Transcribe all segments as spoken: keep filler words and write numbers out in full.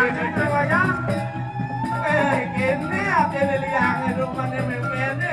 Wayang. Eh, kene atene liyange rupane mempene.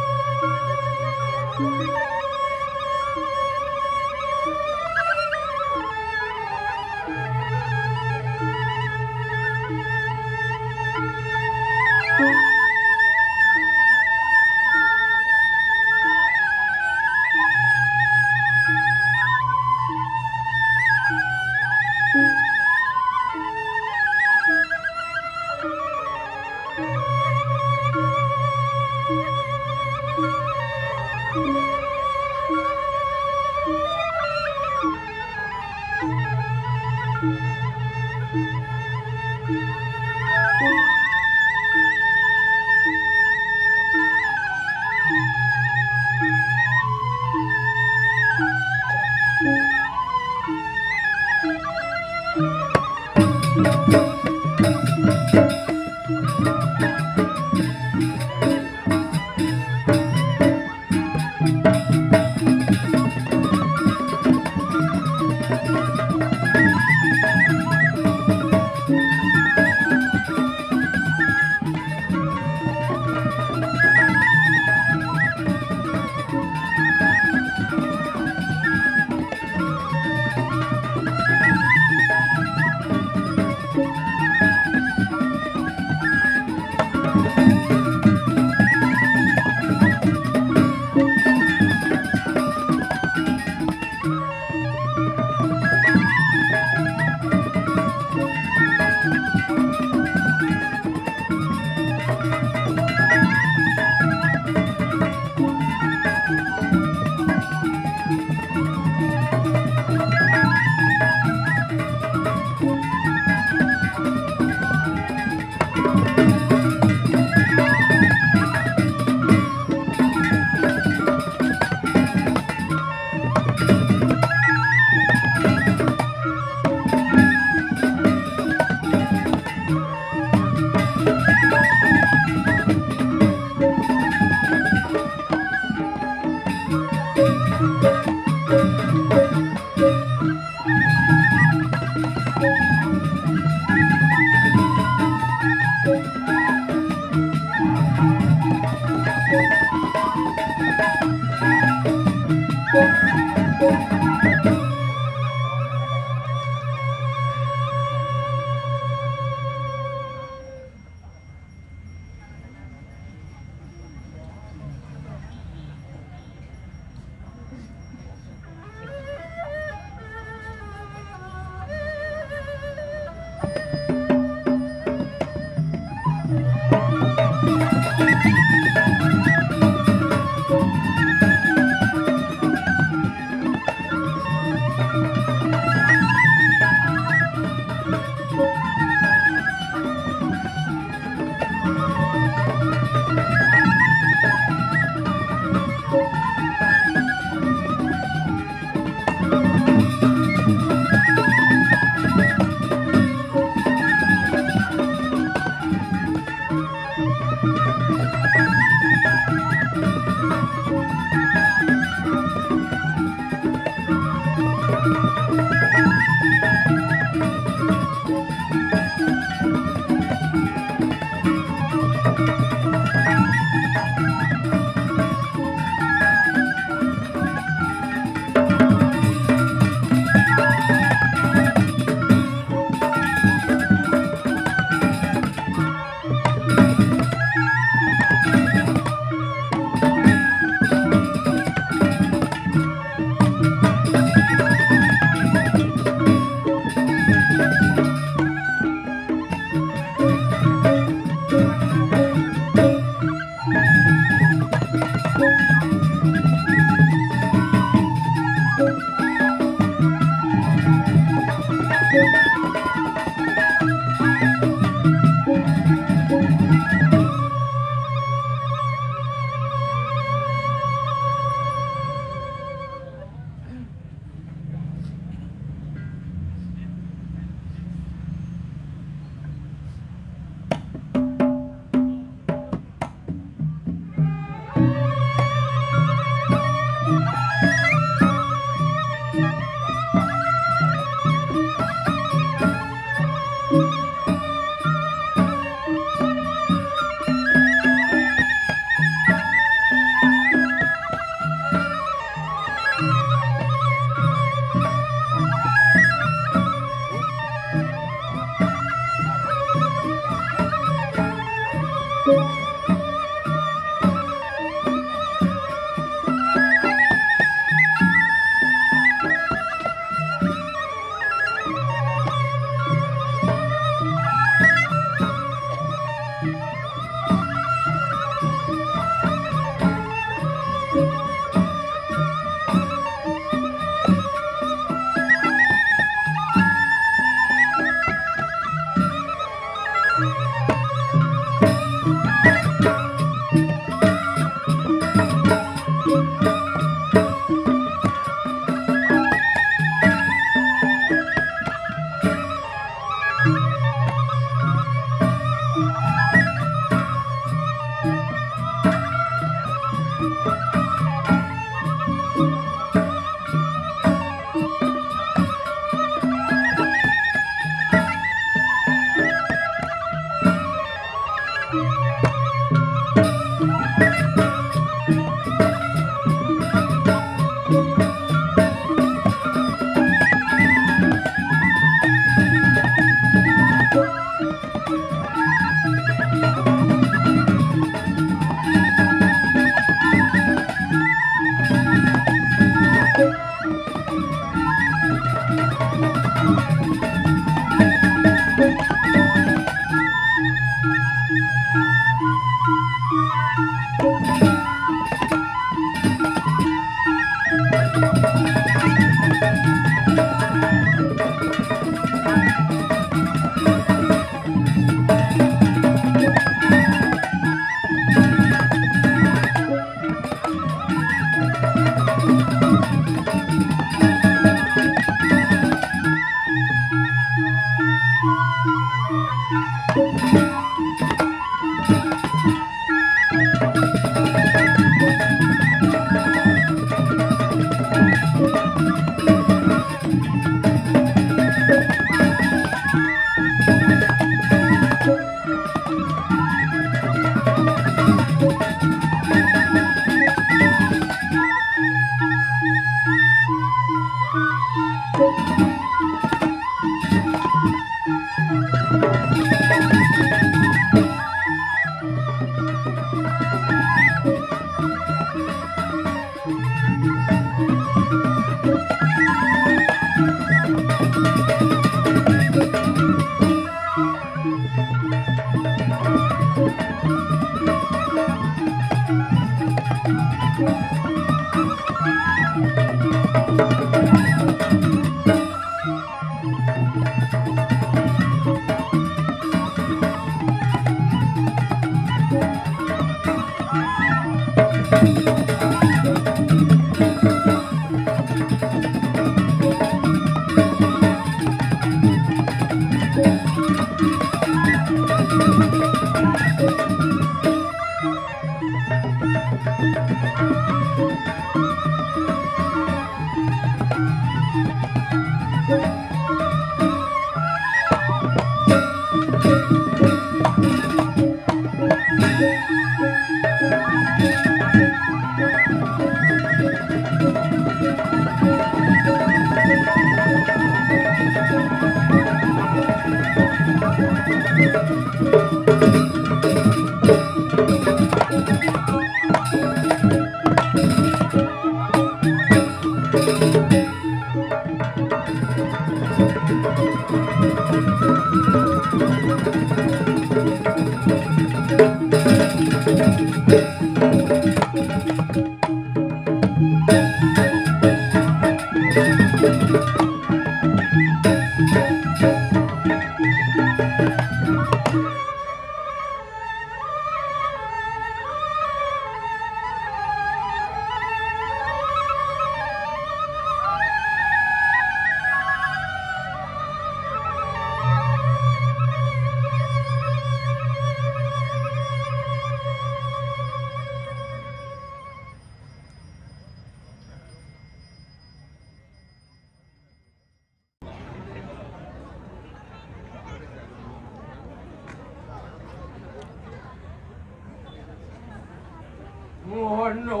Ngono.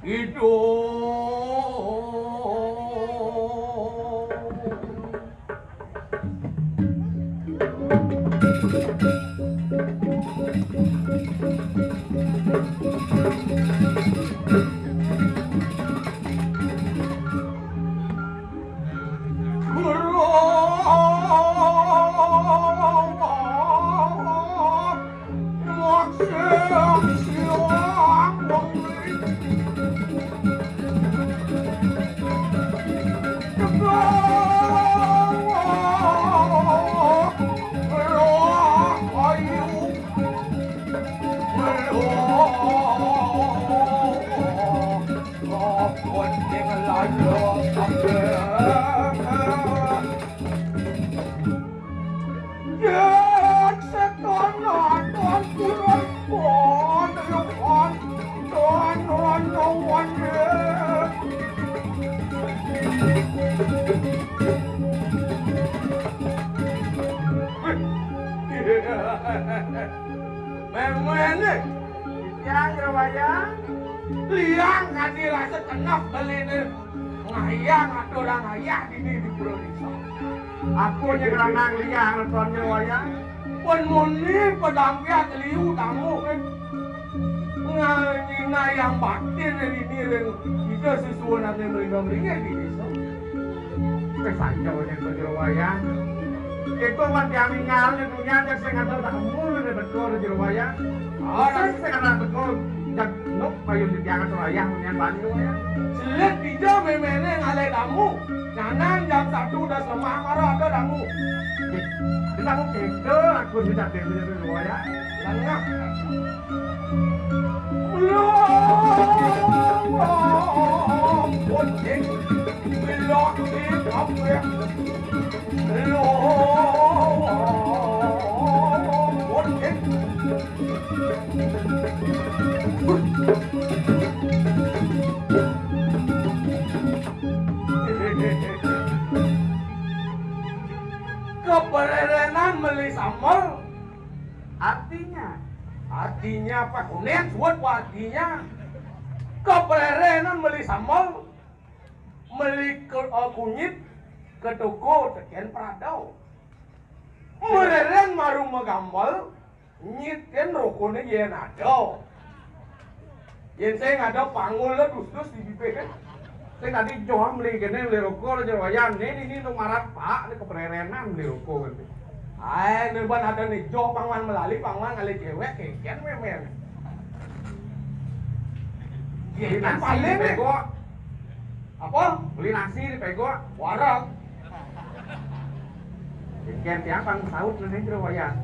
Itu. Memene. Yang Jero Wayang. Liang kadi rasa kenep beli ne. Ngayah atur ngayah dini di Pura Desa. Aku nyengranang liang nonton Jero Wayang. Pun muni pedampiak liu tamu kan. Nganyina yang batin dini ring kita susunan yang melingga-melingga di desa. Kesanjaunya ke Jero Wayang. Itu mah tiang ningal di dunia, cek sing ada tamu di betul Jero Wayang. Oh, sing ada betul. Jak nuk payun di tiang Surayah punya bani Jero Wayang. Selit dija memene ngalih tamu. Nyanan jam satu udah selemah mara ada tamu. Ih, ada tamu kita, aku bisa tiang Jero Wayang. Lengah. Kepererenan meli sambel. Artinya? Artinya apa? Kuning suat apa artinya? Kepererenan meli sambel, meli ke, eh, kunyit ke toko tekén prada. Mereren maru magambel, nyit kén rokoné yén ada. Yén sing ada panggul lah dus-dus di bibir. Sing tadi joh meli kéné, meli roko, Jero Wayang. Né, né, né, nu marat, Pak, né kepererenan meli roko kéné. Ai, né ban ada né joh pang wan melali, pang wan ngalih cewek, kénkén mémén. Beli nasi paling di Pego. Apa? Beli nasi di Pego. Wareg. Kénkén tiang pang saut né Jero Wayang.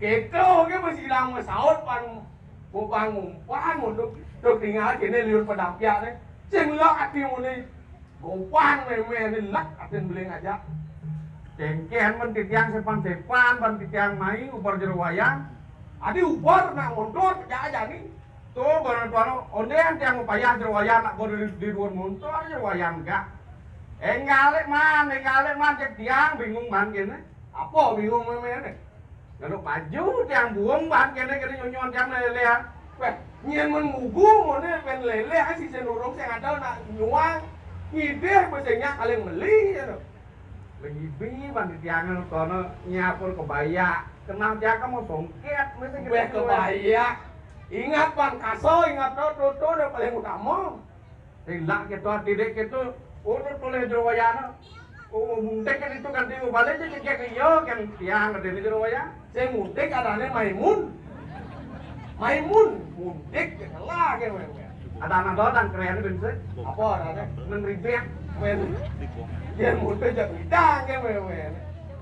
Kéto ké masilang masaut pan. Bobang umpan untuk, untuk tinggal kéné liur pedampiak né. Sing lek ati muni gopan mémé né lek atin beli ngajak. Kénkén men titiang sepan-sepan, pan titiang mai ubar Jero Wayang. Adi ubar nak montor kerja aja nih. Tuh, baru tuan ondéan tiang upayah Jero Wayang nak baru di, di luar montor Jero Wayang gak. Énggalé man, énggalé man cék tiang bingung man kéné. Apa bingung mémé né? Lalu maju tiang buung ban kéné-kéné nyonyon tiang léléan. Wéh, nyén men ngugu ngoné pén léléan si sing urung sing ada nak nyuang. Ngidih bésé nyak paling meli ya to. Lagi bi ban tiang kono nyiapun kebaya. Kenal tiang kamu songket mesti. Wéh, kebaya. Ingat pan kaso, ingat to, to, to, to paling utama. Sing lak kéto, titik kéto, urut oleh Jero Wayang. Oh, muntik kan itu kan dia balik aja cek iya kan tiang ada di Jero Wayang. Sing muntik adané Maimun. Maimun, muntik ya salah kan. Ada anak doang keren itu sih. Apa adané? Neng ribet. Men. Dia muntik jak bidang kan, men.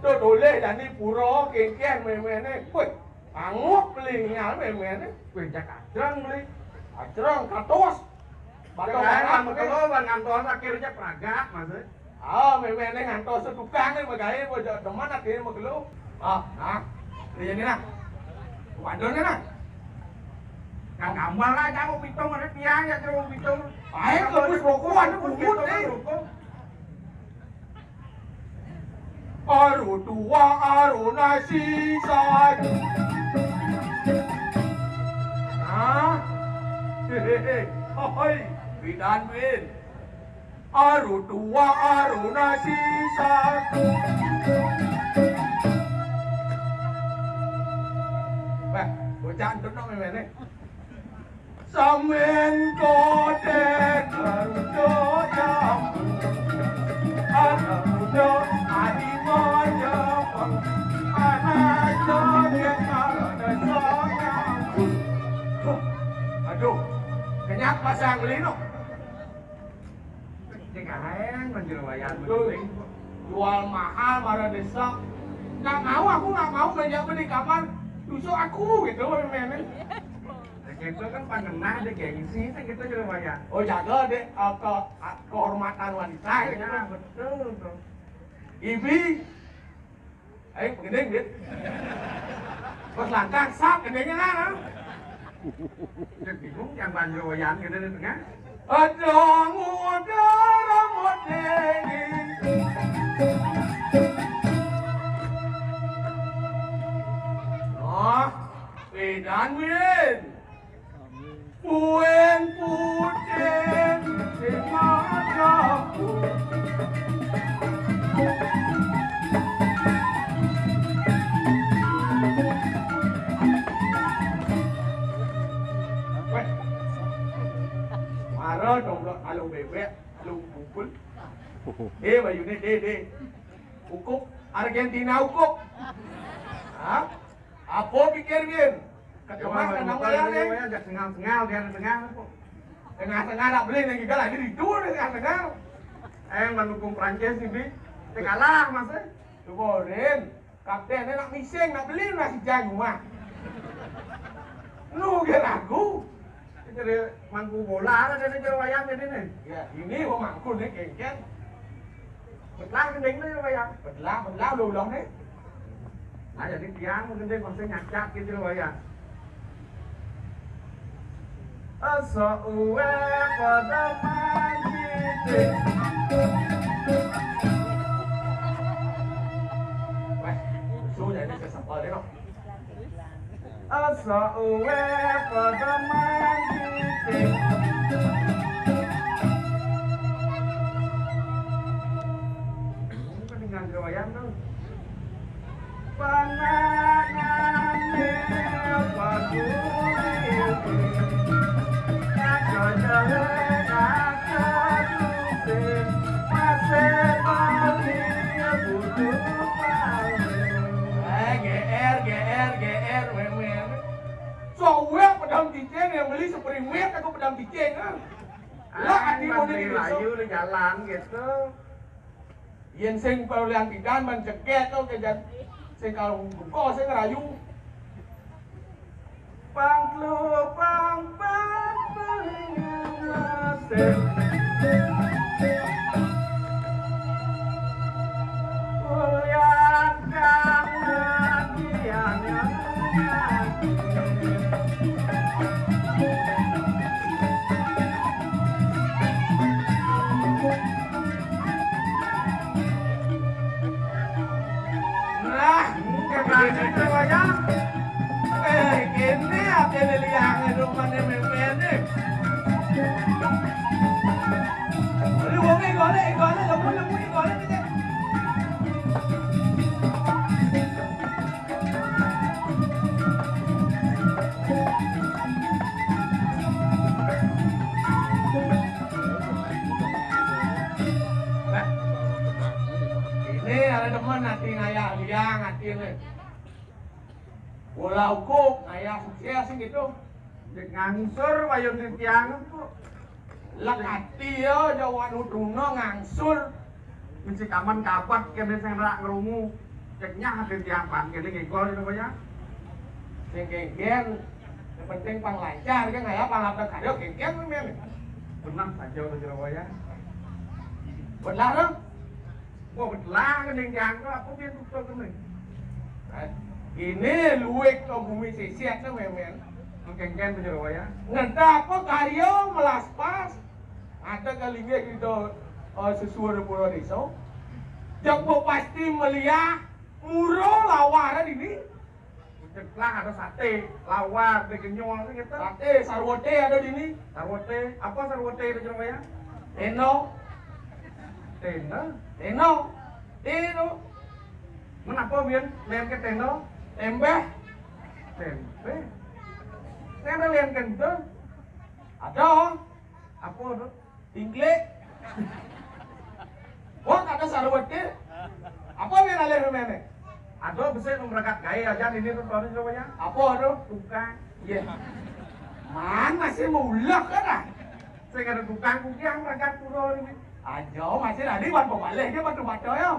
Tuh boleh jadi pura kénkén, men, men. Woi, angup beli ngal mémé né. Wéh, jak ajrang beli. Ajrang katos. Batok kain barang lama ké. Kalau bang ngantos akhirnya pragat, Mas. Ah, mémé né ngantos tukang né magaé bojok teman akhirnya magelo. Ah, nah. Ini nah. Waduh né nah. Gampang lah, aku pitung, ada tiang ya, terus pitung. Ayo, terus rokokan, bungut, eh. Aru tua, aru nasi, satu. Hah? Hehehe. Hoi. Pidan, Win. Aru tua, aru nasi, satu. Wah, bocah entut nok memene. Samen kote garuda jambu, anak muda adi majapang, anak joget marada soyang. Aduh, kenyat pasang lino. Cek aeng, manjur wayan. Betul. Jual mahal, marah desa. Nggak mau, aku nggak mau banyak beli kamar. Tusuk aku gitu, memene. Nah, gitu kan pangenah deh, gengsi, kan gitu, jero wayah. Oh, jaga deh, eh, ke-, kehormatan wanita, ya, gitu. Betul, tuh. Ibi, ayo, gending, dit. Pas langkah, sap, gendingnya kan, ah. Jadi bingung, yang banjir wayan gitu di tengah. Ada muda rambut tinggi. Oh, Pidan, Win. Buen putih di mataku. Weh, mara dong, kalau bebek, lu pukul. Eh, bayune, deh, deh. Ukuk, Argentina ukuk. Hah? Apa pikir, Bin? Keteman kan nama ya, nih? Tengah-tengah, dia tengah, kok. Tengah-tengah nak beli, nih, kita lagi di itu, tengah-tengah. Eh, mendukung Prancis, sih, Bi. Teh kalah, Mas, eh. Coba, Rin. Kapten, nak mising, nak beli, nak si Jan rumah. Lu, dia ragu. Jadi mangku bola ada dari jero wayang jadi nih. Ya, ini gua mangku nih, kengken. Betelah gending nih, wayang. Betelah, betelah, ulang-ulang nih. Nah, jadi tiang gending maksudnya nyacak gitu, wayang. Asa uwe pada mangkite. Weh, sudah ini sesempal deh, no. Asa uwe pada mangkite. Ketinggalan keroyan tuh. Panangane paduli. Kajale kajaduse. Masih bali butuh paling. Eh, G R, G R, G R, wemen. Sok uwe pedang cicing yang beli seperimet aku pedang cicing, ah. Lah, ati mau dari desa. Layu di jalan gitu. Yen sing paling pidan ban ceget to kejan sing kalau buka sing rayu. Pang telu, pang pang, pang ngasih. Ulian kang lagi angan. Nah, kebalik wayang. Eh, kene ate leliange rupane memene. Lu wonge golek, golek, lemu, lemu, golek, golek. Ini ada teman nanti ngayah liang nanti nih. Bola ukuk ngayah sukses gitu. Cek ngangsur payun di tiang, Bu. Lek ati ya, jawan uduna ngangsur. Mesti kaman kabat kene sing rak ngrungu. Cek nyah di tiang pan kene ngikol di wayah. Sing kengken, yang penting pang lancar, kan ya, pang apa karya kengken, men. Benar saja udah Surabaya. Benar, dong? Wah, betelah gending jangka, apa pian tukar gending? Ini luwih ke bumi sisiat to, men. Kéngkén, Jero Wayah. Ngentah apa karya melaspas. Ada kalinggih kita, eh, sesuai pura desa. Jek pasti meliah mura lawar dini. Ceklak ada sate, lawar, ada kenyol, gitu. Sate, sarwete ada dini. Sarwete, apa sarwete itu, Jero Wayah? Teno. Teno? Teno. Teno. Kenapa, Bian? Main ke teno? Tempe. Tempe. Saya ada lian kentang. Ada. Apa tu? Tingklik. Wah, kata sarwete. Apa yang alih pemainnya? Ada besar yang merangkat gaya aja ini tu, tahun ini rupanya. Apa tu? Tukang. Iya. Man masih mau ulah kan ah? Saya kata tukang kukiang merangkat pura ini. Aja masih tadi buat pembalih dia batu baca ya.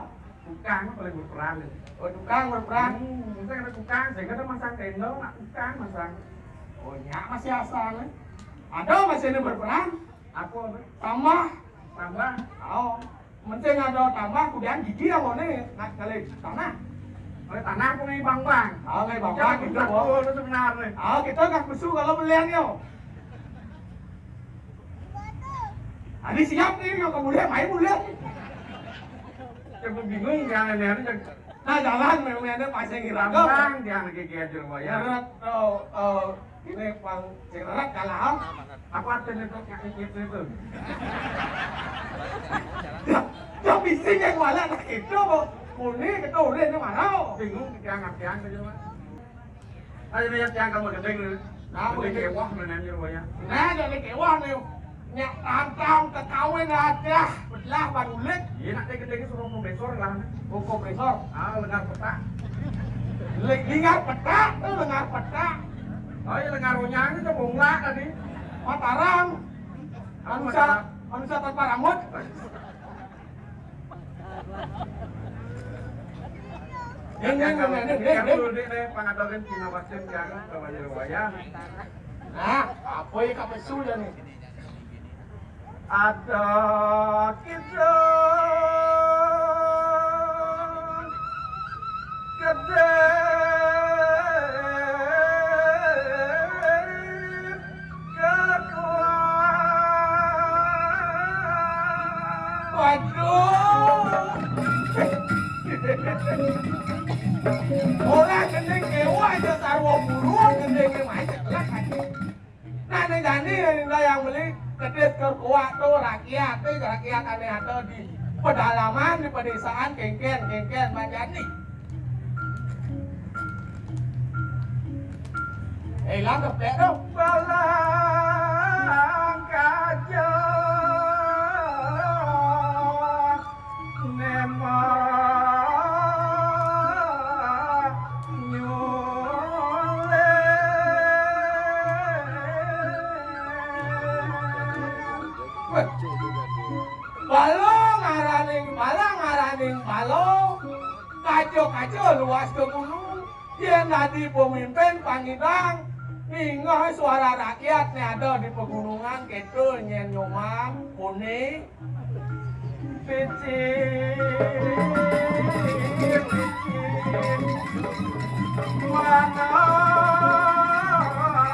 Tukang paling berperan. Oh, tukang berperan. Hmm, saya kata tukang, saya kata masang tenda, nak tukang masang. Oh, nyak masih asal eh. Ada masih ini berperan? Apa tu? Tambah. Tambah. Oh. Mending ada tambah, kemudian gigi yang mana nak kali tanah. Oleh tanah pun ngai bang-bang. Oh, ngai bang-bang, kita tu sebenarnya. Oh, kita nggak besu kalau belian yo. Tadi siap nih, yo kemudian main mulai. Coba bingung kan, ini harus Nah, jalan memangnya pasang iraga. Bang, jangan lagi geger wayang. Eret, oh, oh, ini pang sing eret kalah. Apa artinya itu kayak gitu itu? Ya, ya bising yang wala nak itu kok. Muni kita udah ini marau. Bingung kita ngerti aja cuma. Ayo nih yang kamu gendeng nih. Nah, gendeng kewah menanya rupanya. Nah, jadi kewah nih. Nyak tantang kekawin aja, belah barulik. Iya, nak dia gendeng suruh kompresor lah. Oh, kompresor. Ah, lengar petak. Lengar petak, tuh lengar petak. Oh, iya lengar onyang itu bonglak tadi. Mataram. Manusia, manusia tanpa rambut. Yang yang yang yang yang dulu deh, pangatorin Cina Basin yang ke Banjarwaya. Nah, apa ya Kak Pesul ya nih? Ada kita gede kekuatan. Waduh. Orang gending kewa aja sarwa buruan gending main ceklek aja. Nah, nih jani yang beli kedis kerkuak tuh rakyat, tuh rakyat aneh ada di pedalaman, di pedesaan, kengken, kengken, manjani. Eh, lah, kepek dong. Balang kaca. Memang nyoleh. Balo ngaraning, bala ngaraning balo. Kaca-kaca luas ke gunung. Yén dadi pemimpin pangidang, ningeh suara rakyat né ada di pegunungan, kéto nyén Nyoman, Kone. Picik, picik, mana rokok.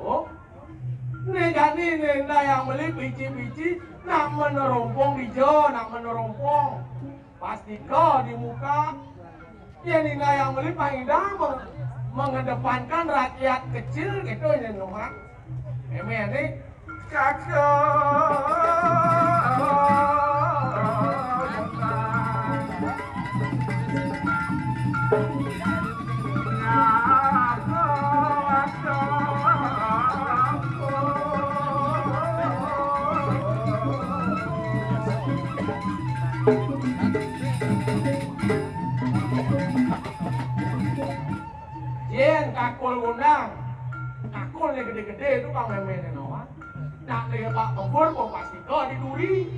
Oh, né jani né éndah yang beli pici-pici, nak menerompong dija, nak menerompong. Pastika di muka. Yén éndah yang beli pangidang me-, mengedepankan rakyat kecil gitu ya, Nyoman. Émé né. Yén kakul gondang, kakul yang gedé-gedé itu kang méméné nawang. Nak dia bak tempur, kok pasti kau di duri.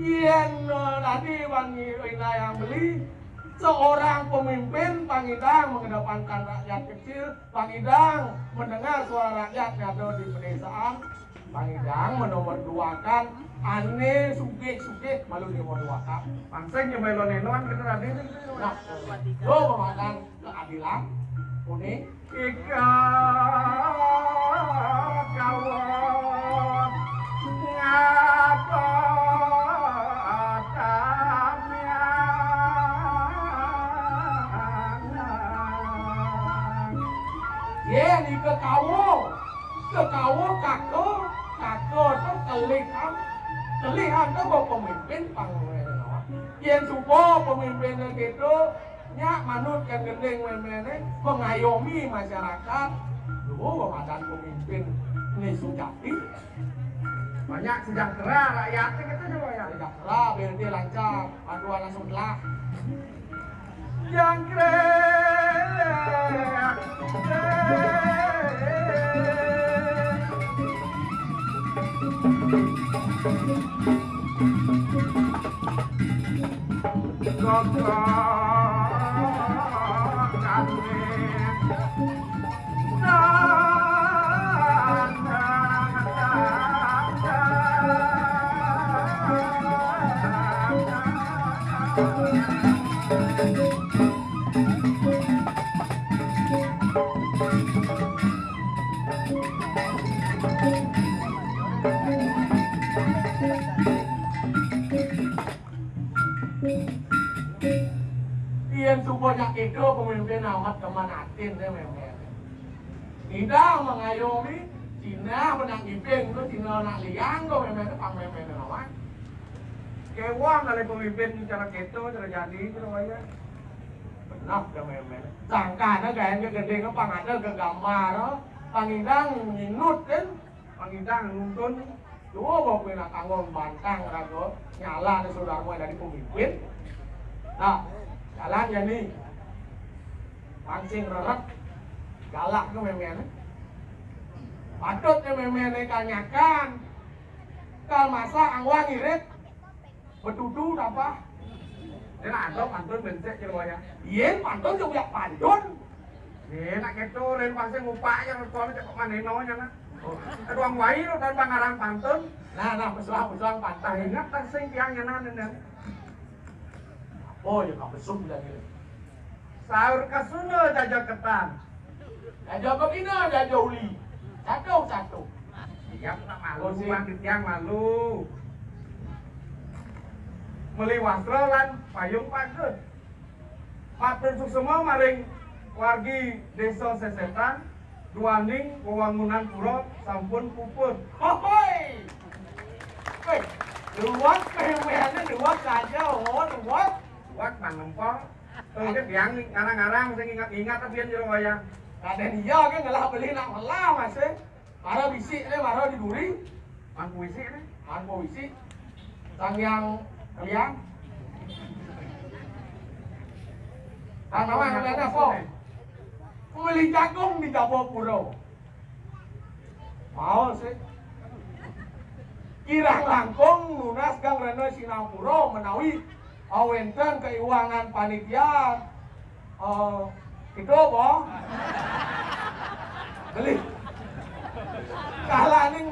Yén, eh, tadi wangi éndah yang beli, Seorang pemimpin pang idang mengedepankan rakyat kecil, pang idang mendengar suara rakyat yang ada di pedesaan, pang idang menomor duakan ane sugih-sugih malu nomor duakan. Pansing nyemeloneloan kita tadi nih. Nah, lo pemandang keadilan, kuning, Ika kawa ngapa tamiang. Yén ika kawa, kekawa kaka, kaka to kelihan, kelihan to ba pemimpin pangwéné. Yén suba pemimpinné kéto, nyak manut ka gending méméné, mengayomi masyarakat, duh, madan pemimpin né sujati. Banyak sejahtera rakyatné kéto coba ya. Sejahtera, B L T lancar, bantuan langsung telah. Jangkrik. Yén suba nyak kéto pemimpin awak teman atin deh mémén. Indah mengayomi, Cina menang iping tu, Cina nak liang tu mémén tu pang mémén tu lawan. Kéwang kali pemimpin cara kéto, cara jadi, cara wayah. Benar dah mémén. Sangkana gaén ka gending pang ada ka gambar, pang idang nginut kan. Pang idang nuntun, duh, bawa kena tanggung bantang raga, nyala ni saudara mulai dari pemimpin. Nah, jalan ya ni. Pancing reret, galak ke mémén. Patut ke mémén kanyakan. Kal masak angwang irit. Betutu apa? Dia nak ada pantun bencek je wayah. Iya, pantun juga banyak pantun. Iya, nak gitu, lain pasti ngupak aja, kalau cek mana no nya nak. Aduh, ang wai lo dan pangarang pantun. Nah, nah, pesuang, pesuang pantah. Ingat tak sing tiang nya nan, nan. Oh, ya, kau besum lagi. Saur kasuna jaja ketan. Jaja pepina, jaja uli. Satu, satu. Iya, tak malu, Bang Titiang malu. Meli wastra lan payung paget. Matur suksema maring wargi Desa Sesetan, duaning wewangunan pura sampun puput. Hohoi! Wéh, luwat pembeane luwat saja, oh, luwat. Luwat manempel. Oke, biang ngarang-ngarang sing ingat-ingat tapi yang jero wayang. Kadén iya ke ngelah beli nak melah masih. Para bisi né, para di duri. Man puisi né. Man puisi. Sang yang kalian. Tanaman kalian apa? Beli jagung di Jabapura. Mau sih. Kirang langkung nunas gang rena Sinampura menawi awénten kaiwangan panitia. Oh, gitu, Bo. Beli. Kalaning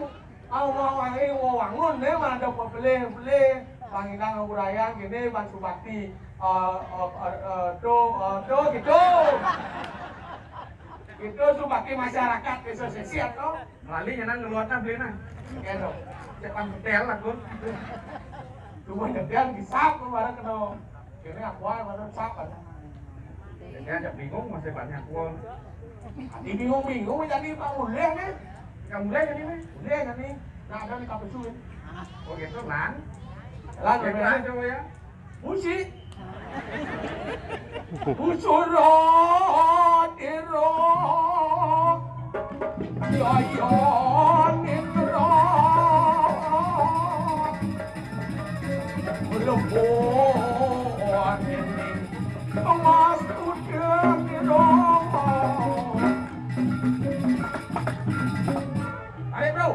awang-awang wewangun né, mana ada pebeli-beli, Bang Inang Ngurayang gini, Bang Subakti. Eh, eh, eh, eh, tuh, eh, tuh, gitu. Gitu, Subakti masyarakat desa sisiat, tuh. Lali nyenan ngeluar nah beli nah. Gitu. Cepat betel aku. Cuma nyetel di sap, kemarin kena. Ini aku aja, mana sap, kan. Jadi aja bingung, masih banyak uang. Nanti bingung-bingung, jadi Pak Mulih nih. Kamu mulai jadi nih? Mulih jadi. Nah, ada di kafe sulit. Oh, gitu, Lan. Lan, Gitu ya. Aja, ya. Musik. Usura tira, yaya nindra. Lebuh ning emas kuda nira. Ayo, bro.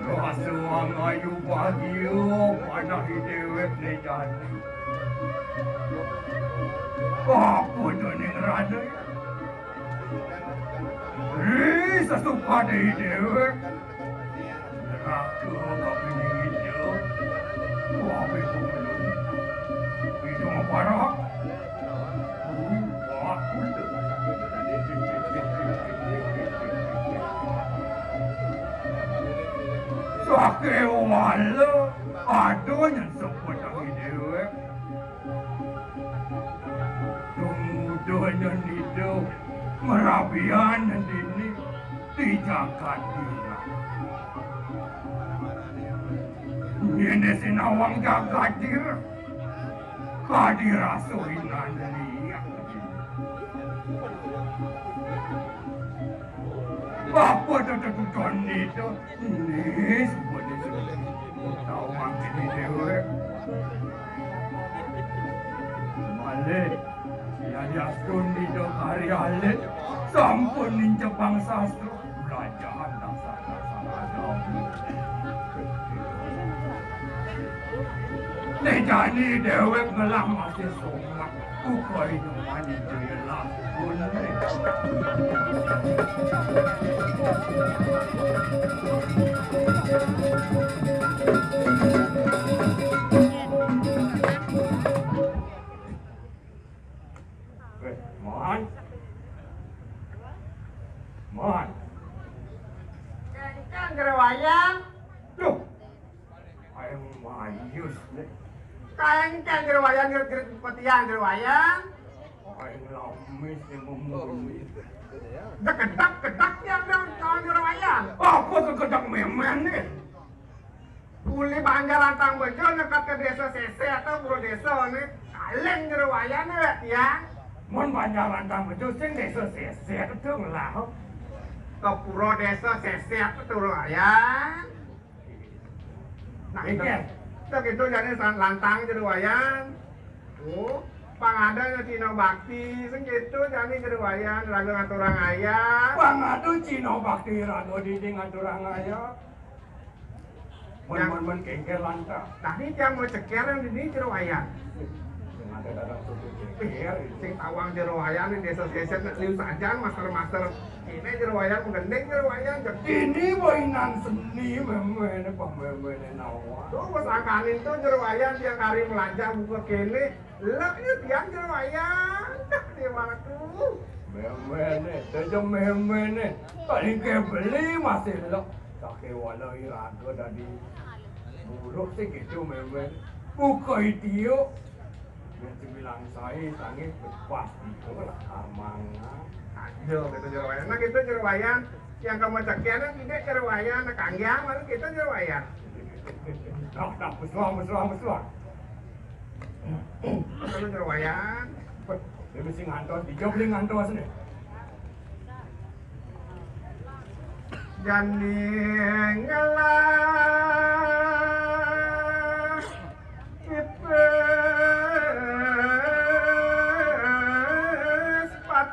Rasa ngayu bahagia panah dewek ni jani. Apa tu ning rana? Ri sasuka dewek. Neraka bapa ni itu. Wah, betul. Itu apa? Sakewala ada yang sempat lagi dewek. Tunggu donya nido merabian dini di jagat dina. Ini sinawang jagat dira. Kadi rasa inan liak. Apa tu tetuton ni tu? Ni sebut ni sebut. Tahu makin ni dewek. Malik. Yang diaskun ni tu hari alit. Sampun nincepang sastra. Pajahan dasar-dasar aja. Nek jani dewek ngelah masih somat, uga inuman jaya lakune. Weh, Mon. Mon. Kenceng, Jero Wayan. Duh. Ayo mayus, nih. Kenceng, Jero Wayan, gerit-gerit petian, Jero Wayan. Ayo lamis, nih, ngomong. Dekedak-kedak, ya, Bang, kawan Jero Wayan. Apa kekedak memen, nih? Uli Banjar Lantang Bejo neked ke Desa Seset atau Pura Desa ne, kaleng Jero Wayan ya, Tiang. Mun Banjar Lantang Bejo sing Desa Seset itu ngelah. Ke Pura Desa Seset itu, Jero Wayan. Nah, itu, itu gitu jane san-, lantang Jero Wayan. Oh, pang ada ya Cina Bakti, sing gitu jane Jero Wayan, raga ngaturang ayah. Pang ada Cina Bakti, raga didi ngaturang ayah. Mun, mun, mun kengker lantas. Tadi tiang mau ceker yang di Jero Wayan. Sing ada dagang soto ceker, sing tawang Jero Wayan di Desa Seset, nek liu sajan master-master. Ini Jero Wayan menggending Jero Wayan. Ini bainan seni, memene, pamemene nawa. Tuh, wes angkanin tuh Jero Wayan tiang hari melajah buka kene. Lek ya tiang Jero Wayan. Dah, dia mana tuh? Memene, saja memene. Paling ke beli masih lek. Sake wala iraga dadi buruk sing gitu, memen. Buka idio. Yen dibilang sae, sange pas iku lah karmane. Ayo, gitu Jero Wayan. Nah, gitu Jero Wayan. Yang kamu cekian, yang tidak Jero Wayan. Nah, kanggiang, baru gitu Jero Wayan. Nah, nah, mesra, mesra, mesra. Kalau Jero Wayan. Weh, dia mesti ngantos, dia beli ngantos nih. Jani ngelah pipis patpat.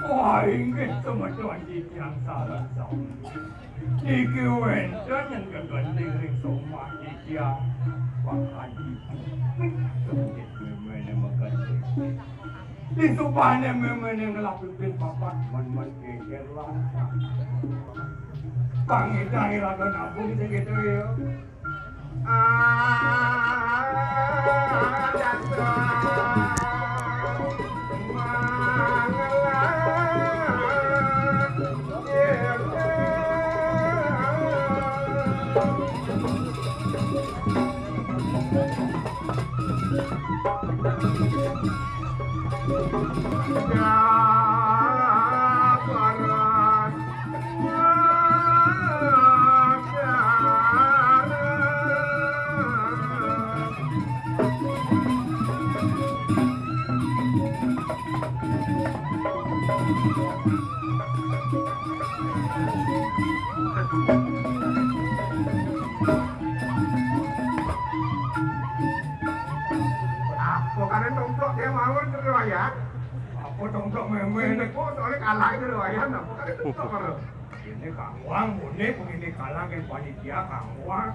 Wah, inggih semeton titiang sareng sami. Niki wénten yen gegending ring somah titiang. Wah, adi. Sengit méméné megending. Di subané méméné ngelapipin papat men-men geger lantak. Pangidang iraga nabung sing gitu ya. Apa kalian tomplok dia mawon ke riwayat? Apa tomplok mémé? Ini kok soalnya kalah itu riwayat, apa kalian tomplok karo? Ini Kang Wang, ini begini kalah ke panitia Kang Wang.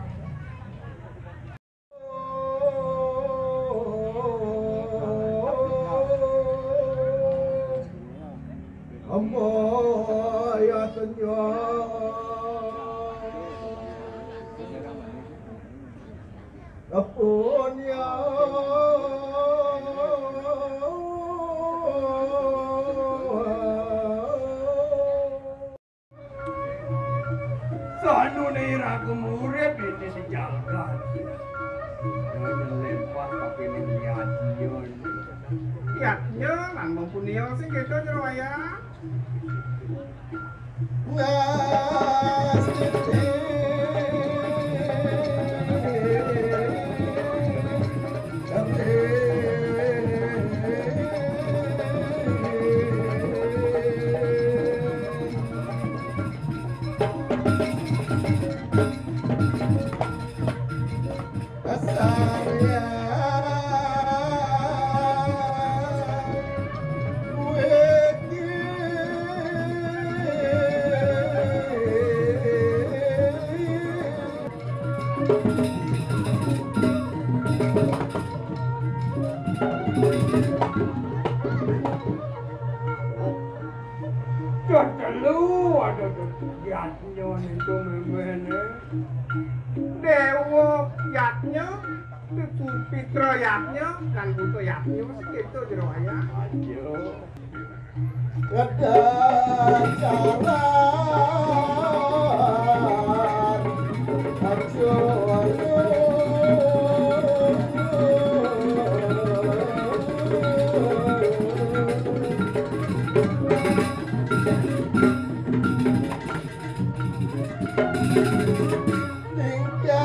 Amaya tenyo. Apunya. Sanune iraga urip ing jagat. Nang lempah kapene niatnya. Niatnya lan mempunyai sing gitu, Jero Wayang. Ngastiti. Yadnya niku méméné. Déwa yadnya, Pitra yadnya, kan buta yadnya, segitu jero wayah. Ayo. Ngedacaran aja. Tingkah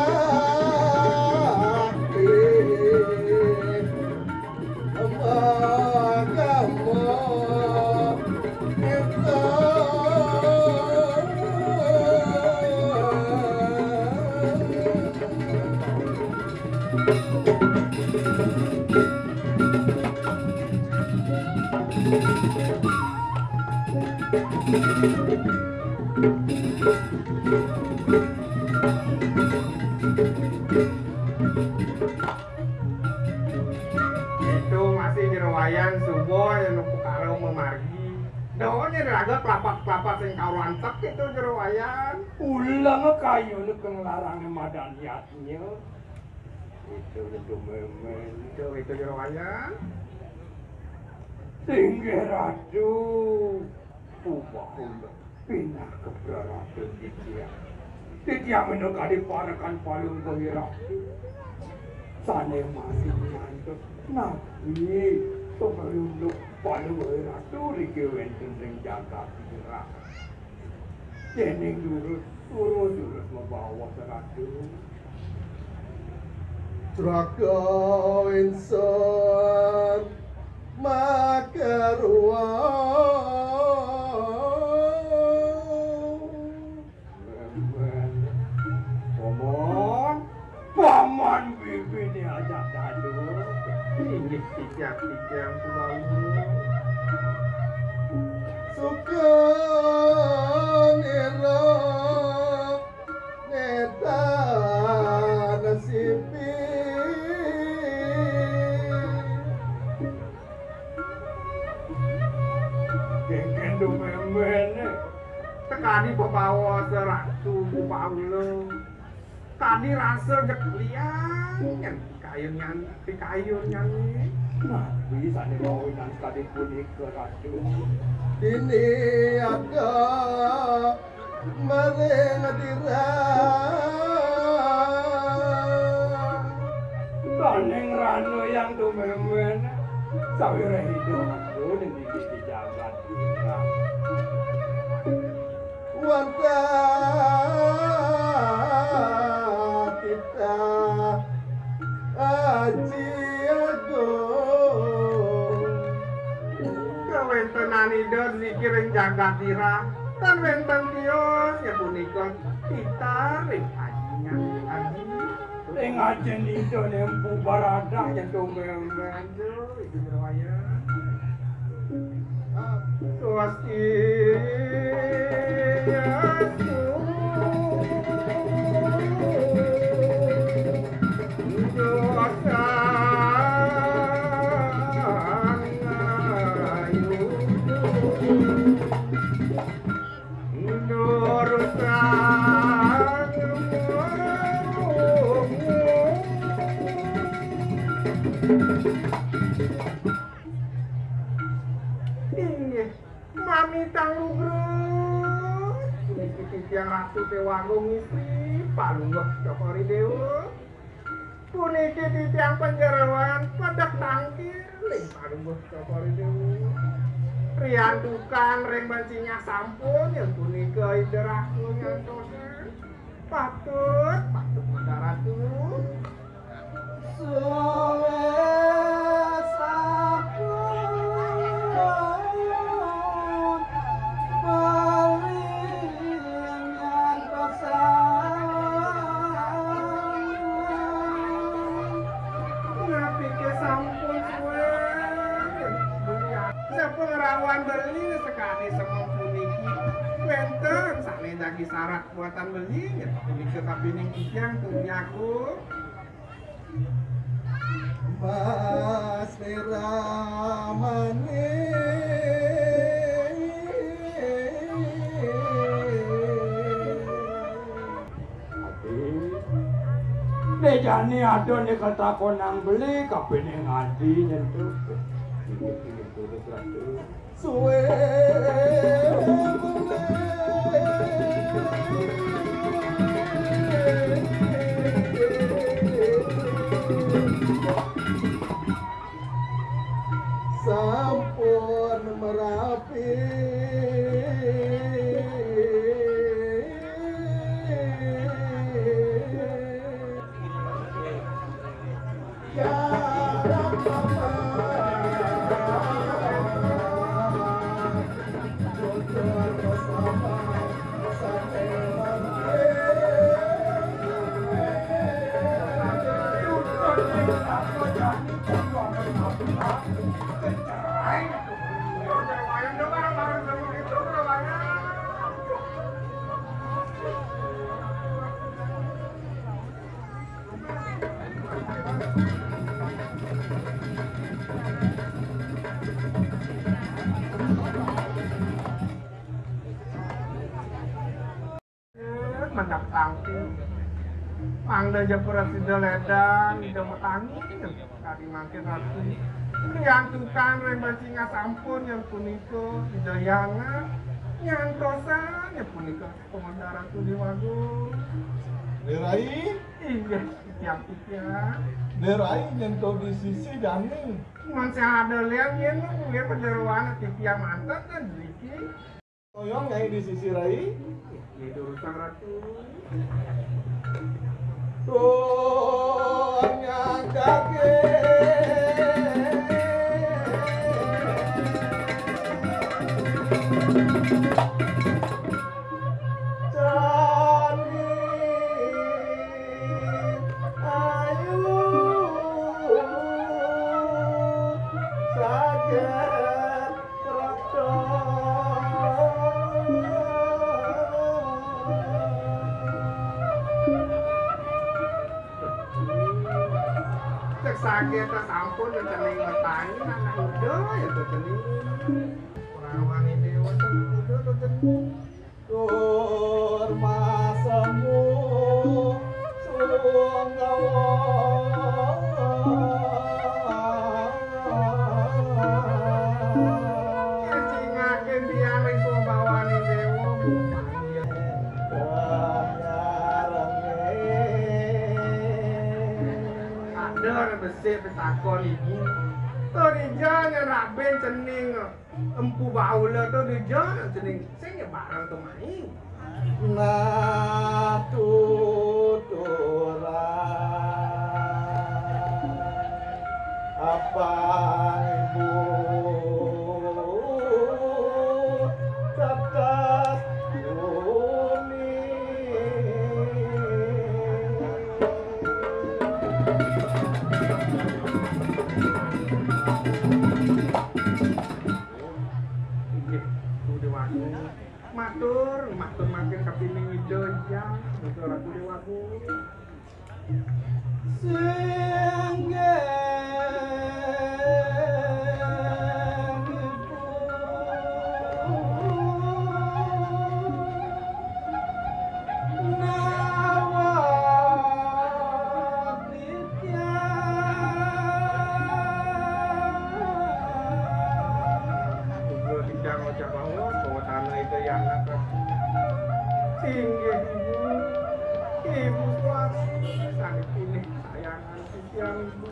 Itu masih jero wayah suba yen pekara mamargi. Dawane raga kelapa-kelapa sing karuan tek itu jero wayah. Ulang kayune kang larang madan yatnya. Itu itu memen. Itu itu jero wayah. Inggih Ratu. Pupakun pinah keberatan titiang. Titiang minangka diparekan palungguh Ratu. Sane masih nyantuk nabi pemerunduk palungguh Ratu riki wenten ring jagat Irah. Dening durus, durus, durus mabawa seratu. Raka ingsun makaruwa. Paman, paman bibine ajak dadu. Inggih titiang-titiang pulau. Suka nira neta nasipi. Kengken dumemen. Tekani pepawa seratu Paula. Tadi rasa jek liang nyen kayun nyan, kayun nyan. Nah, bisa nih bawa nang tadi punika ratu. Ini ada Maring dira. Taning ranu yang tumemen. Sawireh idup aku ning iki jagat. Wantah kita Aji Agung. Kawentenan Ida niki ring jagat Irah, tan wenten tios ya punika titah ring ajinya aji. Ring ajin Ida nempu baradah ya tumemen. Swasti astu. Inggih, mamitang lugra. Puniki titiang Ratu Déwagung Istri, Palungguh Cokor I Déwa. Puniki titiang panjarawan, pedek tangkil, ling Palungguh Cokor I Déwa. Riantukan ring bencinya sampun, yen punika Ida Ratu nyantosan. Patut, patut, Ida Ratu. Suwe sampun bali ngantosan. Napike sampun suwe? Sampun rawan beli sekadi semeng puniki. Wenten sane dagi sarat buatan beli, punika kapining titiang tuni aku. Mas Nira Manik. Dé jani ada né katakonang beli, kapining adi nyentuh. Inggih, inggih, durus, Ratu. Suwe sampun merapi. Mendak tangki. Mangda ja pura sida ledang, ida matangi. Kadi mangkin Ratu. Riantukan ring bacingah sampun yang punika, ida yang nyantosan yang punika. Komandan Ratu Déwagung. Né Rai? Inggih, titiang-titiang. Né Rai nyentuh di sisi jani. Mun sing ada liang yén, yén pajeroan titiang manten kan driki. Toyong Nyai di sisi Rai. Nggih, durusang Ratu. Donya kaki. Candi ayu saget rata. Cek saget ta sampun cening matangi anak muda ya to cening. Ora wani déwa to muda to cening. Tur masemu sunggawa. Cingakin tiang ring sumbawaning déwa. Ada besik pitakon ibu. Tur ija nyerabin cening. Empu Baula to dija cening sing ya bareng to mai. Nah, tuturan apa ibu tetes bumi. Inggih, Ratu Déwagung. Matur, matur mangkin kapining Ida Hyang, Ida Ratu Déwagung. Singgih nawat Uga titiang ngucap bahwa bahwa tanah itu yang atas. Inggih, Ibu. Ibu Swasti, sané pinih sayangan titiang, Ibu.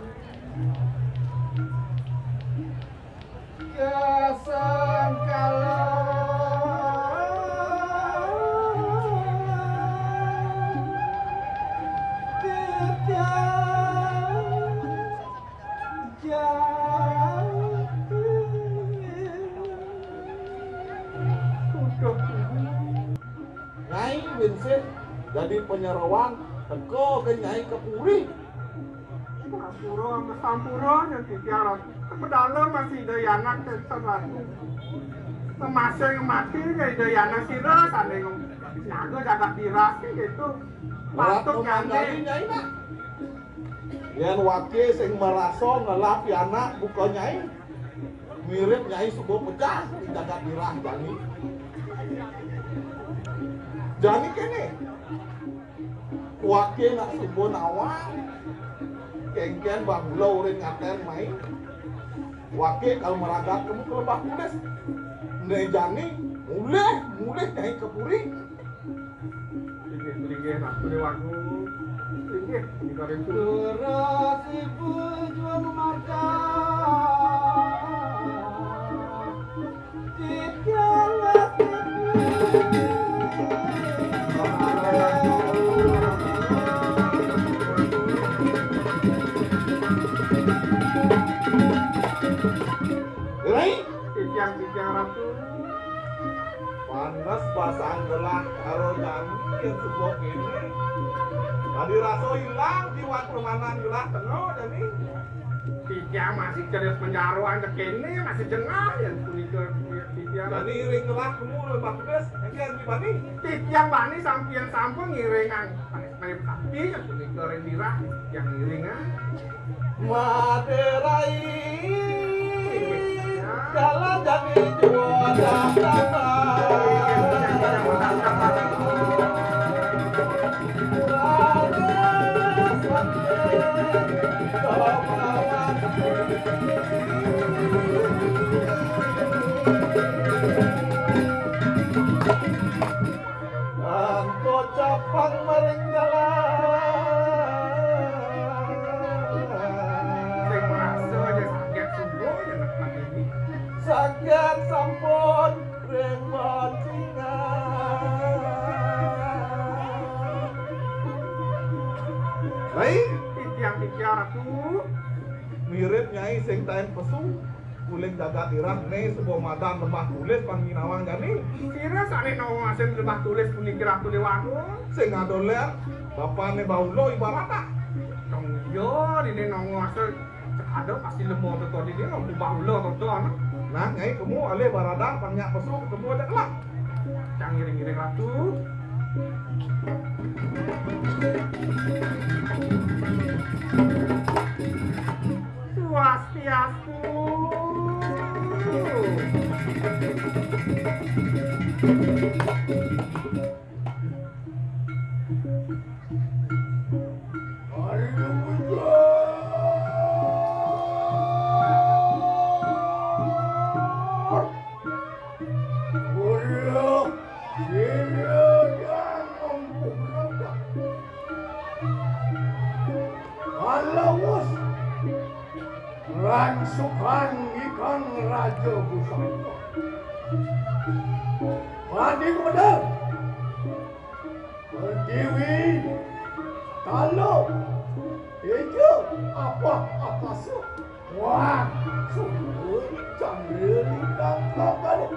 Kasangkala titiang. Nyai Winsih dadi panyeroan teka ka Nyai ka puri. Sampura, sampura, yen titiang Ratu. Pedalem masih Ida Yanak tenten Ratu. Semasing mati Ida Yanak sira sane nyaga jagat diras gitu. Patut nyai, Nak. Yen wake sing marasa ngelah pianak buka Nyai, mirip Nyai suba pecah di jagat dirah jani. Jani kene. Waké nak suba nawang. Kéngkén bahula uring ngatén mai. Waké kal maragat kemu ka Lebah Tulis. Né jani, mulih, mulih nyai ka puri. Linggih, linggih, Ratu Déwagung. Linggih, linggih, Ratu. Leres ibu jua memakai. Rai, titiang-titiang Ratu. Pantes basang gelah karo jani yén suba kéné. Tadi rasa ilang jiwan permanan gelah tengah jani. Titiang masih cerdas penjaruan kéné, masih jengah yén punika titiang. Jani iring gelah kemu Lebah Tulis, engkén bani. Titiang bani sampian sampun ngiringang panis-panis tapi yén punika ring dirah titiang ngiringang. Madé rai, jalan jani jua dah tambah. Angko capang maring jalan. Sing merasa aja saget sungguh ya nak ini. Saget sampun ring bancingan. Baik, titiang-titiang Ratu. Mirip nyai sing taén pesu. Kuling jagat irah né suba madan Lebah Tulis pangginawang jani. Sira sané nawasin Lebah Tulis puniki Ratu Déwagung. Sing ada lén bapané bahula ibaratang. Dong iya dini nawasa cekada pasti lemah to dini bahula to. Nah, nyai kemu alih baradan pang nyak pesu ketemu aja kelak. Cang ngiring-ngiring Ratu. Swastiastu. Alawus rangsukan ikang Raja Busana. Mandi kepada Pertiwi, tala, teja, apah, akasa. Wah, sumber candra lintang kakalu.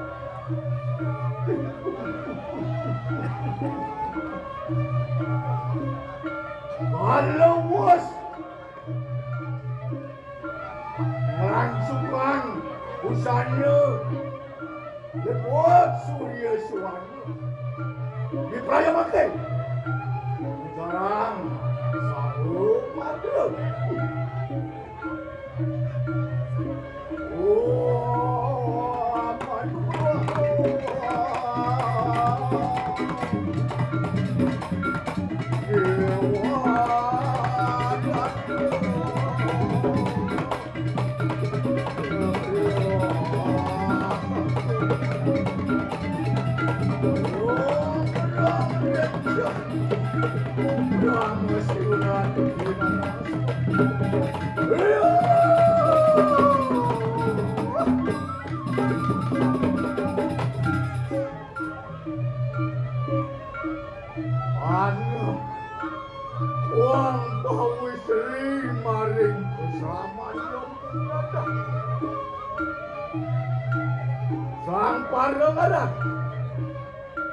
Alawus. Ngrangsukan busana liput Surya Suwana. Diprayamake. Sekarang saru mata. Oh, apa Anu, wong bawi sri maring keslaman. Sang Parengara.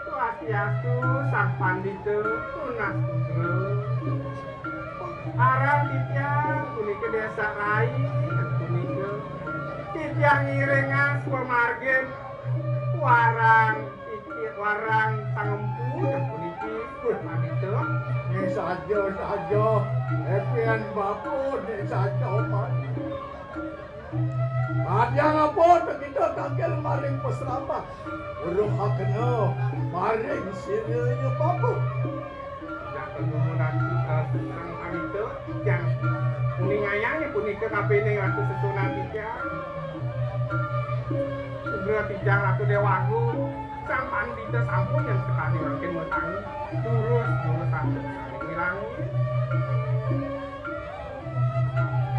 Swastiastu, Sang Pandita, tunas putra. Aran titiang punika Désa Rai, punika titiang ngiringang swamargin warang titi-, warang pangempu puniki, Pandita. Né saja, saja, épian bapa né saja, Mas. Kadang apa kita tangkil maring pasrapan, uruhakena maring siranya bapa. Yak penumun ati Sang Pandita titiang, nguningayang punika kapining Ratu Sesuhunan titiang. Sugra titiang Ratu Déwagung, Sang Pandita sampun nyen sekadi mangkin matangi. Durus, durus sampun saling ngilangi.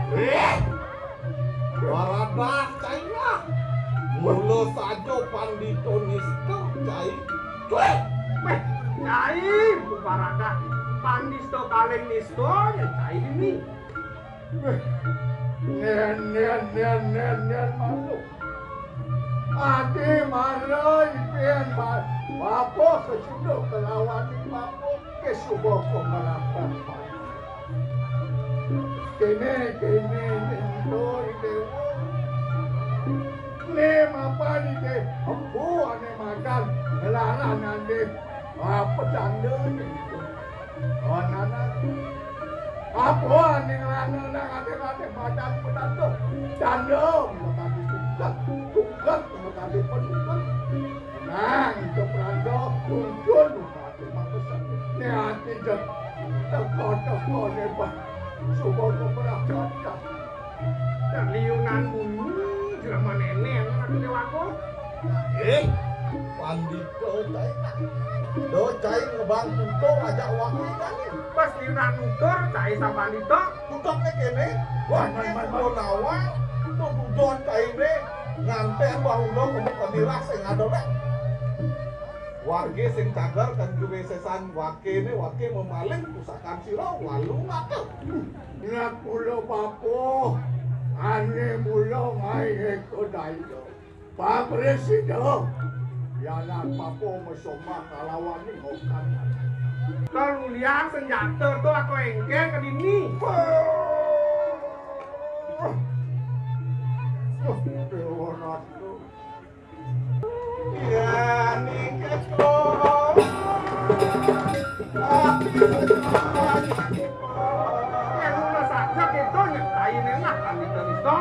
Wéh! Baradah cai lah. Mula saja Pandita nista cai. Cuéh! Wéh, cai, baradah. Pandita paling nista nyen cai dini. Wéh. Nén, nén, nén, nén, nén, malu. Adi mara ipin ba-, bapa kasuda kalawan bapa. Ké suba ko malapan. Kéné, kéné, Néntoy Déwa. Né mapan Ida Empu ané madan nglarang ané, ah, petanda Néntoy. Oh, nana. Apa ané nglarang ané, ané madan petanda? Tanda mula tadi tungkak, tungkak mula tadi penungkak. Nang, itu peranda, tuntun. Né ati jeg teka-teka né, Pak. Suba keberangkatan. Terliunan bunyi jelema nénén Ratu Déwagung. Eh, Pandita cai. Do cai ngebang untung ajak wangi kali. Pas liunan nutur cai Sang Pandita. Utakné kéné, wah, man, man, man. Nawang, tuh dudon cainé, nganten bahula kemu kamirah sing ada, Bang. Warga sing cagar kan kuwi sesan wakéné, waké memaling pusaka sira walu ngata. Nyak mula bapa, ané mula ngaé eka daya. Pak Presida, yanak bapa mesomah kalawan ngokan. Kalulian senjata to atau éngkén ke dini. Wah. Wah, Déwa Ratu. Ya, niki to. Anu saja kita nyektai nengah kami terus to.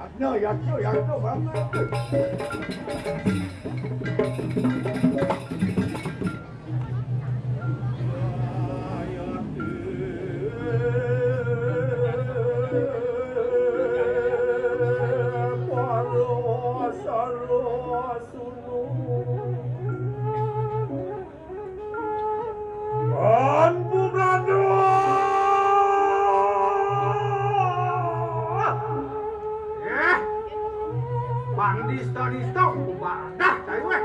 Yatna, yatna, yatna, banget. Ampun, Ratu. Eh, pandista-dista badah cai wéh.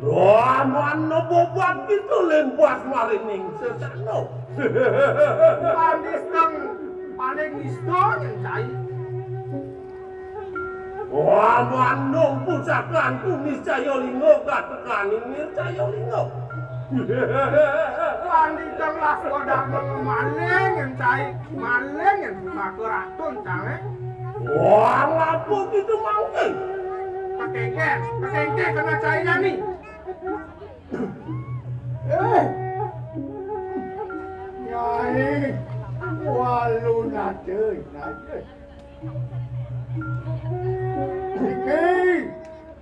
Roh, mano bobat gitu lén pas marining sesano. Pandista paling nista nyen cai. Wah, mandung pusakanku niscaya linga, gatekaning niscaya linga. Pandita Laswadharma maling nyen cai, maling nyen pusaka ratu cai. Wah, ngapa gitu mangkin? Kekéngkén, kekéngkén kena cai jani. Eh, Nyai, walu nate, nate. Niki,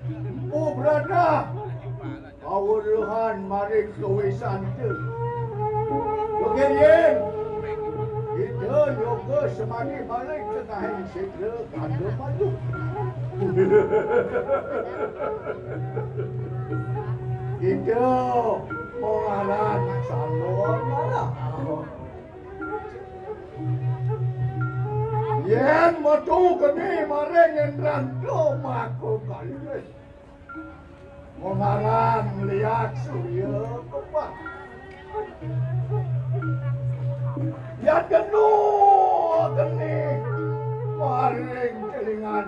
Empu Brata, kaweruhan maring kawisanta. Yogényen, kita yoga semadi maring tengahing sétra kanda madu. Kita mengaran salon malah. Yén metu keni maring Indranto maka kalih. Mengaran liat surya kembang. Yat kenu keni maring kelingan.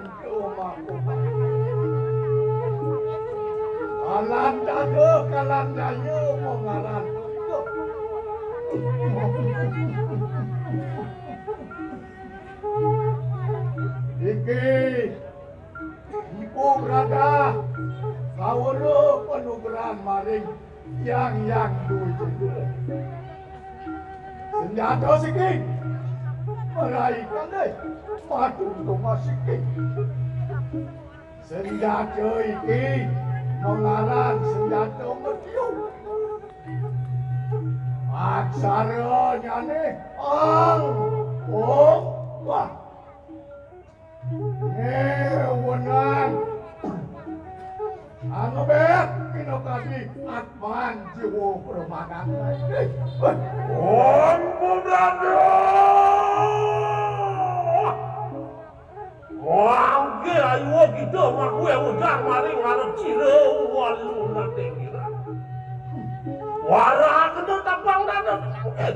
Alan daya, kalan daya, mengaran. Yang, yang duwe jeneng. Senjata siki. Meraikan deh. Padu toma siki. Senjata iki mengaran senjata mertiu. Aksarane ang, om, wah. Ngewenang. Angebet kino kadi atman jiwa permanan. Om Belanda. Wangge ayu kita makuwe ujar maring arep cira walu nate ngira. Wara kena tapang dada. Eh,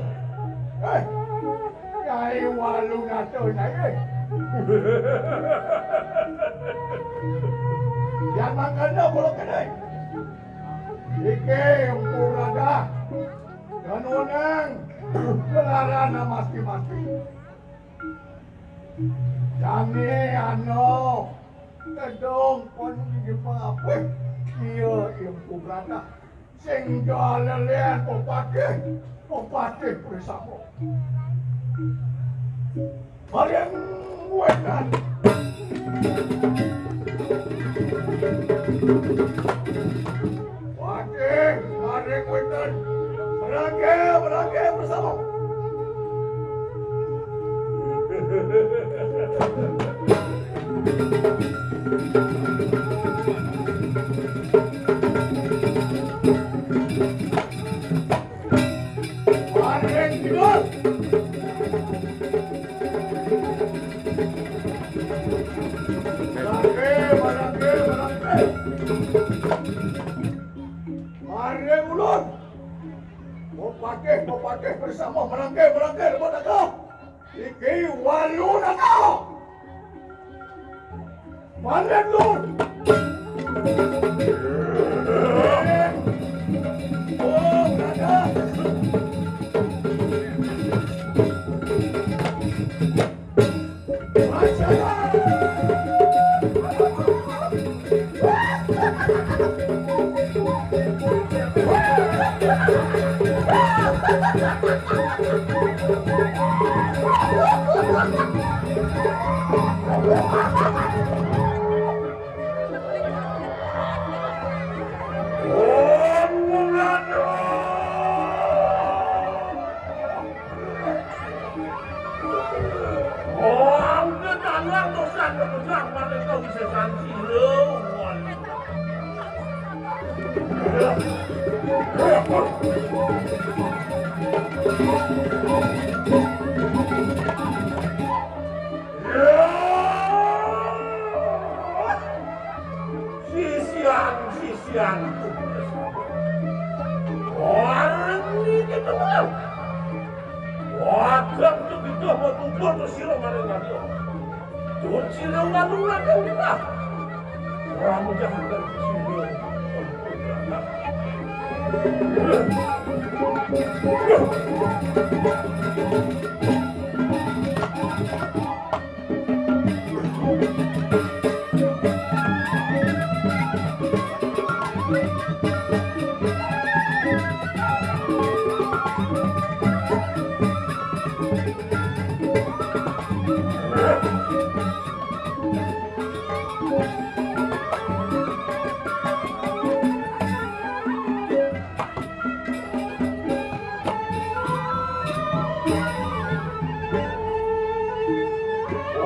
Kyai Walu ngatur saya. Yang makanya kalau kena. Iki Empu Raga. Dan wenang. Kelarana masti-masti. Jane ana tedong pon di pabeh. Iya Empu Raga. Sing jalelen pepatih, pepatih bersama. Paling wetan. Patih, paling wetan. Merangke, merangke bersama. Paring kidul. Merangke, merangke, merangke. Paring ulun. Mupatih, mupatih bersama merangke, merangke, rebut naga. Iki walu naga. Mandan, Lur. Oh, Raja. Raja. Wong ketanang dosan kebetulan pada kau bisa santi. Sisian, sisian. Orang ini ketemu. Wadang kebidah mau kubur ke sira maring Nabi. Tur sira nganu ngakang kita. Ramu jangan dari sini.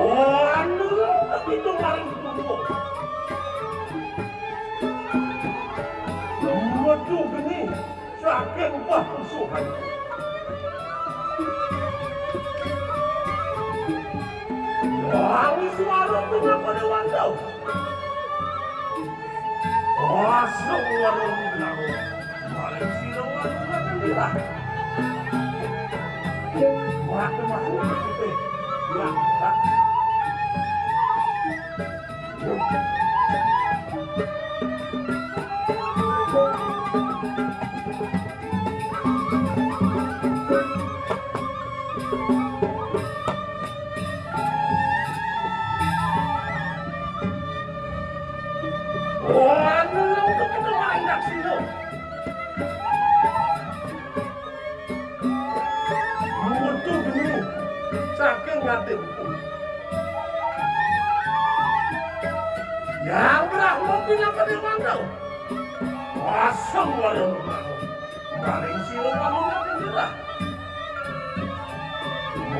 Anu, tapi itu paling tunggu. Metu geni saking papusuhan. Wangi suara tengah pada wandau. Asem warung bilang. Maring sira warung makan bilang. Makan warung kita. Ya, tak. Wah, nulung kepitu main daksina. Yang Brahma pinaka dewanda. Asam warna Brahma. Maring sira wanuna gendera.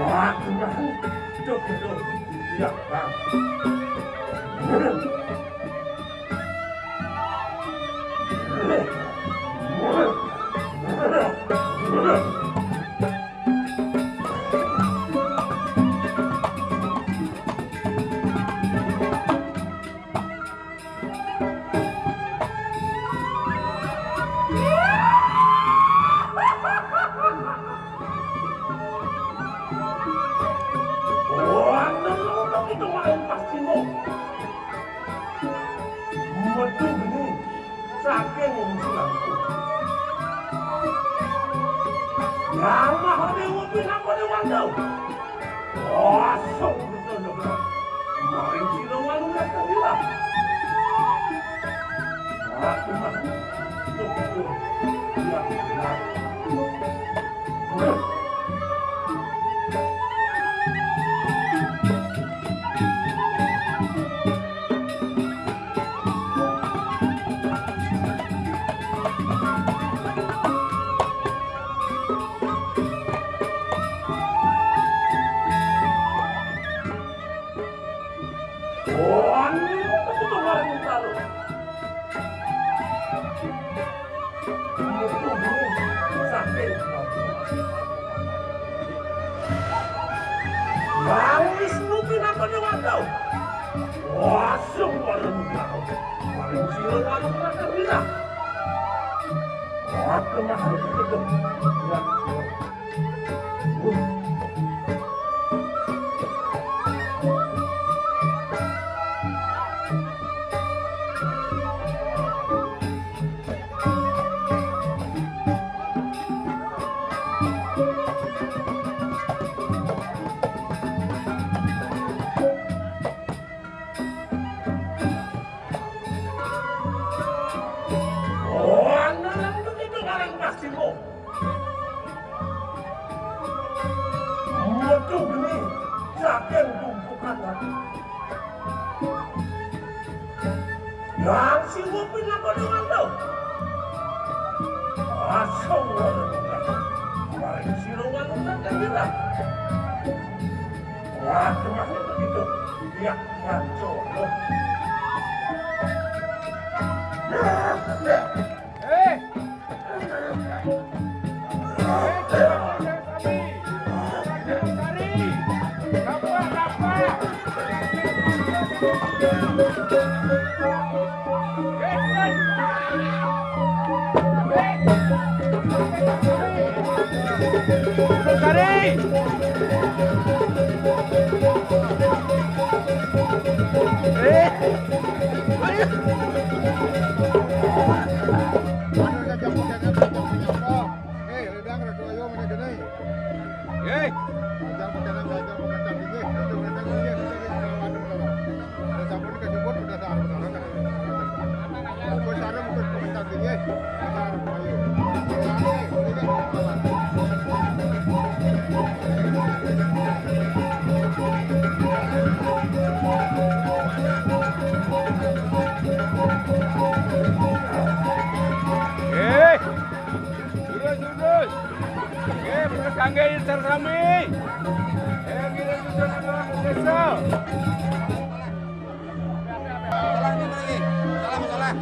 Wah, Tuhan. Cuk, cuk. Ya, Bang. Wonten napa itu main pastimo? Metu geni saking wong Sulaweya. Yang Mahadewa pinaka dewanda. Asung betul. Main sira wanu dateng ira. Aku mah. Tuh, tuh. Iya, iya. Bang Wisnu pinaka dewata. Wasung warung kau. Paling sira warung makan wira. Waktu mahal itu. Ya. Oh, anak itu paling pasti, Bu. Metu geni saking tumpukan ati. Yang sing pinaka dewata. Asung warung. Maring sira warung kang ira. Wah, termasuk begitu. Ya, ngaco. Eh, Eh, terus, terus. Eh, terus kangge incer sami. Eh, gini, terus, terus, terus. Salah, salah.